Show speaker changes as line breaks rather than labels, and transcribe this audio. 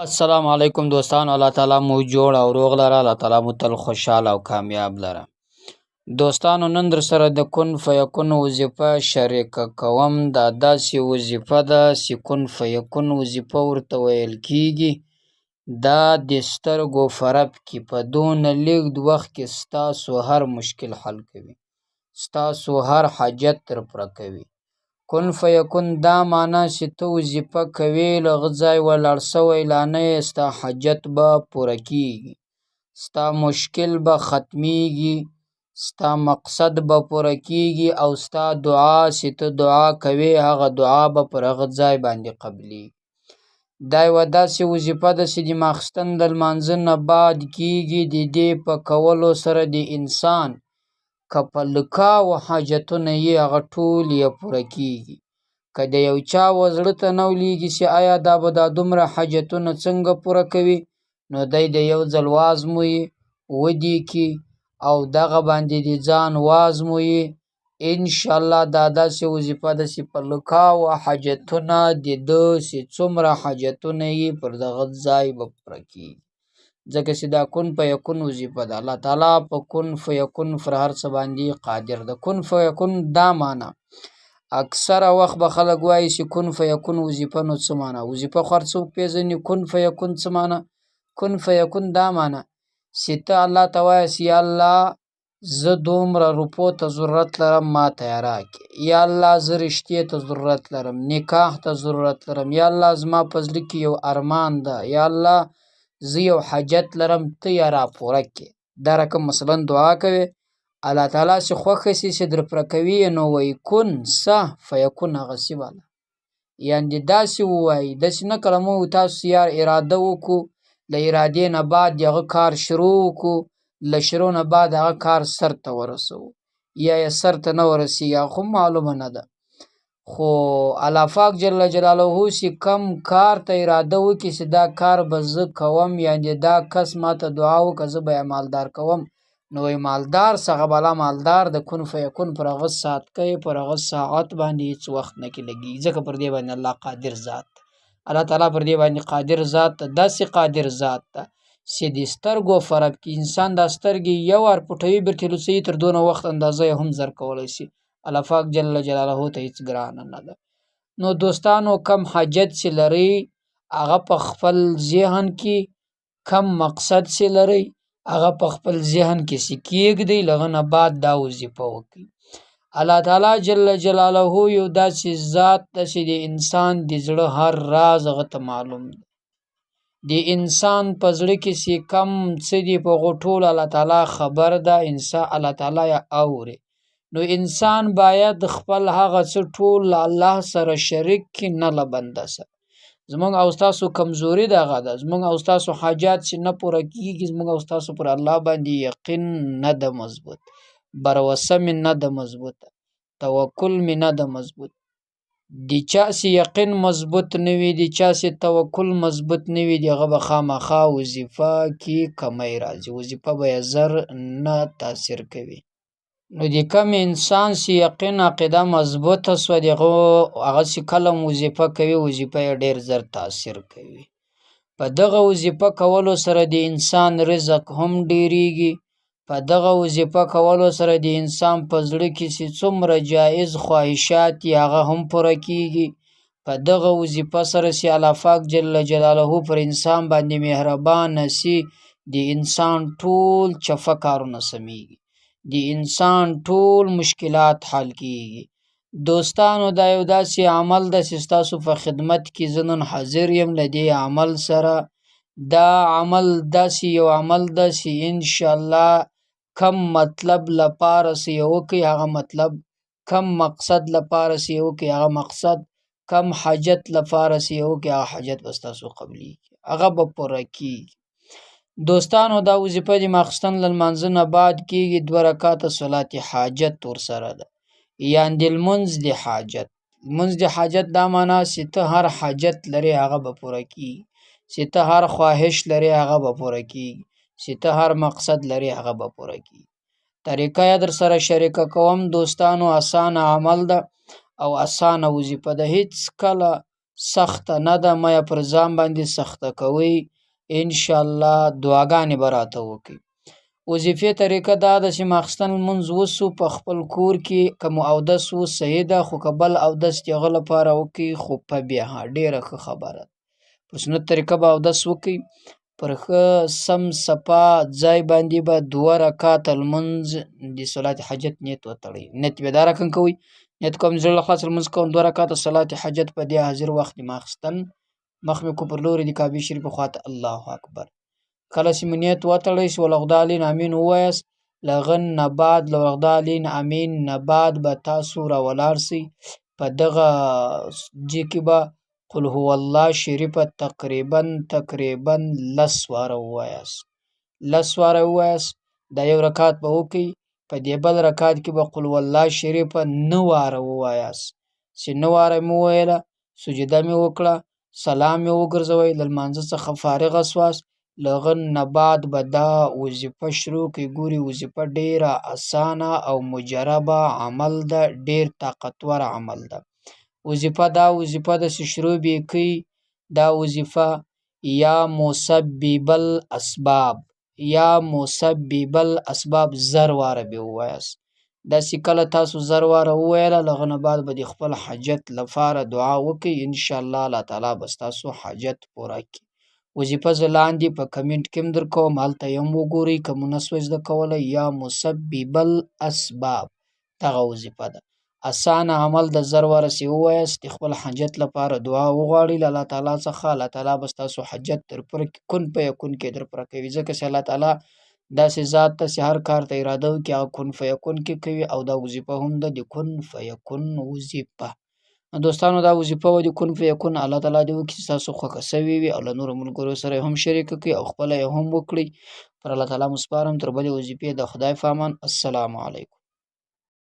السلام علیکم دوستانو، الله تعالی مو جوړ او روغ لره، الله تعالی مو تل خوشحاله او کامیاب لره. دوستانو، نن در سره د کن فیکون وظیفه شریکه کوم. دا داسې وظیفه ده چې کن فیکون وظیفه ورته ویل کیږي. دا د سترګو فرب کې په دونه لږ وخت کې ستاسو هر مشکل حل کوي، ستاسو هر حاجت در پوره کوي. کن فیکون دا معنا چې ته وظیفه کوې، له هغه ځای ولاړ سوی لا نه یې، ستا حاجت به پوره کیږي، ستا مشکل به ختمیږي، ستا مقصد به پوره کیږي، او ستا دعا چې ته دعا کوې هغه دعا به پر هغه ځای باندې قبلیږي. دا یوه داسې وظیفه ده چې د ماخستن د لمانځه نه بعد کیږي. د دې په کولو سره د انسان که په لکاو حاجتونه یې هغه ټول یې پوره کیږي. که د یو چا و زړه ته نه ولیږي چې آیا دا به دا دومره حاجتونه څنګه پوره کوي، نو دی د یو ځل وازمویي، ودې کي او دغه باندې د ځان وازمویي. انشاءالله دا داسې وظیفه ده چې په لکاو حاجتونه د ده چې څومره حاجتونه یې پر دغه ځای به پوره کیږي، ځکه چې دا کن فیکون وظیفه ده. الله تعالی په کن فیکون پر هر څه باندې قادر ده. کن فیکون دا معنا اکثره وخت به خلک وایي چې کن فیکون وظیفه نو څه معنا؟ وظیفه خو هر څوک پېژني، کن فیکون څه معنا؟ کن فیکون دا معنا چې ته الله ته وایې چې یا الله زه دومره روپو ته ضرورت لرم، ما ته یې راکړې. یا الله زه رشتې ته ضرورت لرم، نکاح ته ضرورت لرم. یا الله زما په زړه کې یو ارمان ده، یا الله زه یو حاجت لرم، ته یې را پوره کړې. دا رقم مثلا دعا کوې، الله تعالی چې خوښه سي چې در پوره کوي یې، نو وایي کن سه فیکون هغسې واله، یعنې داسې ووایي، داسې نه کله موږ تاسو یار اراده وکړو، له ارادې نه بعد د هغه کار شروع وکړو، له شروع نه بعد هغه کار سر ته ورسوو یا یې سر ته نه ورسېږي، هغه خو معلومه نه ده. خو الله پاک جل جلاله چې کم کار ته اراده وکړي چې دا کار به زه کوم، یعنې دا کس ما ته دعا وکړه زه به یې مالدار کوم، نو وایي مالدار څه، هغه بالا مالدار د کن فیکون پر هغه ساعت کوي، پر هغه ساعت باندې هېڅ وخت نه کې لګېږي، ځکه پر دې باندې الله قادر ذات ده. الله تعالی پر دې باندې قادر ذات ده، داسې قادر ذات ده چې د سترګو فرق کې انسان دا سترګې یو وار پټوي بېرته لوڅوي، تر دونه وخت اندازه یې هم زر کولی شي. الله پاک جل جلاله ته هېڅ ګرانه نه ده. نو دوستانو، کم حاجت چې لرئ هغه په خپل ذهن کې، کم مقصد چې لرئ هغه په خپل ذهن کې چې کېږدئ، له هغه نه بعد دا وظیفه وکړئ. الله تعالی جل جلاله یو داسې ذات ده چې د انسان د زړه هر راز هغه ته معلوم دی. د انسان په زړه کې چې کم څه دي په هغو ټولو الله تعالی خبر ده، انسان الله تعالی یې اوري. نو انسان باید خپل هغه څه ټول له الله سره شریک کړي، نه له بنده سره. زموږ او ستاسو کمزوري دغه ده، زموږ او ستاسو حاجات چې نه پوره کیږي، زموږ او ستاسو پر الله باندې یقین نه ده مضبوط، باروسه مې نه ده مضبوطه، توکل مې نه ده مضبوط. د چا چې یقین مضبوط نه وي، د چا چې توکل مضبوط نه وي، د هغه به خامخا وظیفه کې کمی راځي، وظیفه به یې زر نه تاثیر کوي. نو د کم انسان چې یقین عقیده مضبوطه سوه، د هغه چې کله وظیفه کوي، وظیفه یې ډېر زر تاثیر کوي. په دغه وظیفه کولو سره د انسان رزق هم ډېرېږي. په دغه وظیفه کولو سره د انسان په زړه کې چې څومره جایز خواهشات دي هغه هم پوره کیږي. په دغه وظیفه سره چې الله پاک جل جلاله پر انسان باندې مهربانه سي، د انسان ټول چفه کارونه سمیږي، د انسان ټول مشکلات حل کیږي. دوستانو، دا یو داسې عمل ده چې ستاسو په خدمت کې زه نن حاضر یم له دې عمل سره. دا عمل داسې یو عمل ده چې انشاءالله کم مطلب لپاره چې یې وکړي هغه مطلب، کم مقصد لپاره چې یې وکړي هغه مقصد، کم حاجت لپاره چې یې وکړي هغه حاجت به ستاسو قبلیږي، هغه به پوره کیږي. دوستانو، دا وظیفه د ماخستن له لمانځه نه بعد کیږي، 2 رکعاته صلات حاجت ورسره ده، یعنې د لمونځ د حاجت. لمونځ د حاجت دا معنا چې ته هر حاجت لرې هغه به پوره کیږي، چې ته هر خواهش لرې هغه به پوره کیږي، چې ته هر مقصد لرې هغه به پوره کیږي. طریقه یې در سره شریکه کوم دوستانو، اسانه عمل ده او اسانه وظیفه ده. هېڅکله سخته نه ده، مه یې پر ځان باندې سخته کوئ. انشاءالله دعاګانې به راته وکړئ. وظیفې طریقه دا ده چې ماخستن لمونځ وسو په خپل کور کې، که مو اودس و صحیح ده، خو که بل اودس د هغه لپاره وکړئ خو په بها ډېره ښه خبره ده. په سنت طریقه به اودس وکړئ، پر ښه سم صفا ځای باندې به دوه رکعاته لمونځ د صلات حاجت نیت وتړئ. نیت به دا رقم کوئ، نیت کوم زړه له خلاصه لمونځ کوم دوه رکعاته صلات حاجت په دې حاضر وخت د ماخستن، مخ مې کو پر لوري د کعبې شریفې خواته، الله اکبر. کله چې مو نیت وتړی شو ولغدالین امین ووایاست، له هغه نه بعد له ولغدالین امین نه بعد به تاسو راولاړ سئ، په دغه ځای کې به قل هو الله شریفه تقریبا لس واره ووایاست، لس واره ووایاست. دا یو رکعت به وکئ، په دې بل رکعت کې به قل هو الله شریفه نه واره ووایاست. چې نه واره مې وویله، سجده مې وکړه، سلام مې وګرځوی، له لمانځه څخه فارغه سواست، له هغه نه بعد به دا وظیفه شروع کړئ. ګوري وظیفه ډېره اسانه او مجربه عمل ده، ډېر طاقتور عمل ده. وظیفه دا وظیفه ده چې شروع به یې کړئ، دا وظیفه یا مسبب الاسباب، یا مسبب الاسباب زر واره به ووایاست. داسې کله تاسو زر واره وویله، له هغه نه بعد به د خپل حاجت لپاره دعا وکړئ، انشاءالله الله تعالی به ستاسو حاجت پوره کړي. وظیفه زه لاندې په کمنټ کې هم درکوم، هلته یې هم وګورئ که مو نه سوئ زده کولی. یا مسبب الاسباب دغه وظیفه ده، اسانه عمل د زر واره چې ووایاست، د خپل حاجت لپاره دعا وغواړئ له الله تعالی څخه، الله تعالی به ستاسو حاجت در پوره کړي، کن فیکون کې در پوره کوي. ځکه چې الله تعالی داسې ذات ته چې هر کار ته اراده وکړي هغه کن فیکون کې کوي، او دا وظیفه هم ده د کن فیکون وظیفه. دوستانو دا وظیفه وه د کن فیکون، الله تعالی دې وکړي چې ستاسو خوښه سوې وي او له نورو ملګرو سره یې هم شریکه کړئ او خپله یې هم وکړئ. پر الله تعالی مو سپارم، تر بلې وظیفې د خدای په امان. السلام علیکم.